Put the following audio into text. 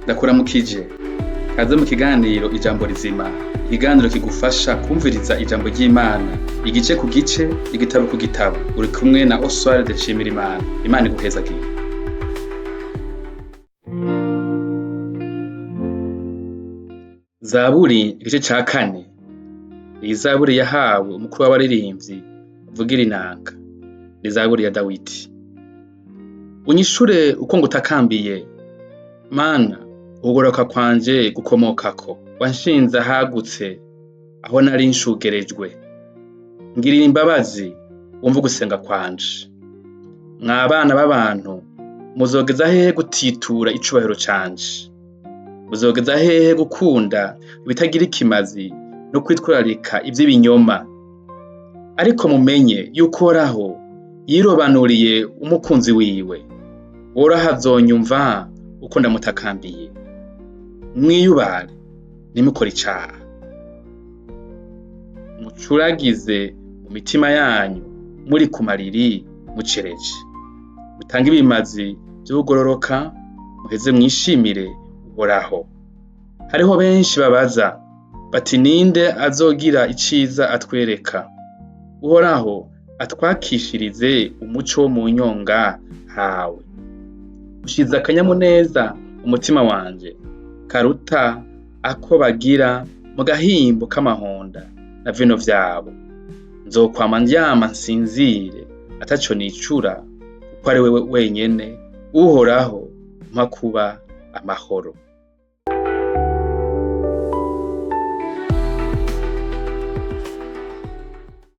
Ndakuramukije, kaze mu kiganiro Ijambo Rizima, ikiganiro kigufasha kwumviriza ijambo ry'Imana igice ku gice, igitabo ku gitabo. Uri kumwe na Oswald Nshimirimana. Imana iguhezagire. Zaburi igice ca kane. Iyi zaburi yahawe umukuru w'abaririmvyi bavugira inanga. Ni zaburi ya Dawidi. Unyishure uko ngutakambiye, Mana, ukugororoka kwanje gukomokako. Wanshinze ahagutse, aho nari nshugerejwe. Ngirira imbabazi, wumve ugusenga kwanje. Mwa bana b'abantu, muzogeza hehe gutitura icubahiro canje? Muzogeza hehe gukunda ibitagira ikimazi no kwitwararika ivy'ibinyoma? Ariko mumenye yuko Uhoraho yirobanuriye umukunzi wiwe. Uhoraho azonyumva uko ndamutakambiye. Mwiyubare, ntimukore icaha. Mucuragize mu mitima yanyu muri ku mariri mucereje. Mutange ibimazi vy'ukugororoka, muheze mwishimire Uhoraho. Hariho benshi babaza bati: Ninde azogira iciza atwereka? Uhoraho atwakishirize umuco wo mu nyonga hawe. Ushize akanyamuneza mu mutima wanje, karuta ako bagira mu gahimbo k'amahonda na vino vyabo. Nzokwama ndyama nsinzire, ataco nicura, kuko ari wewe wenyene, Uhoraho, umpa kuba amahoro.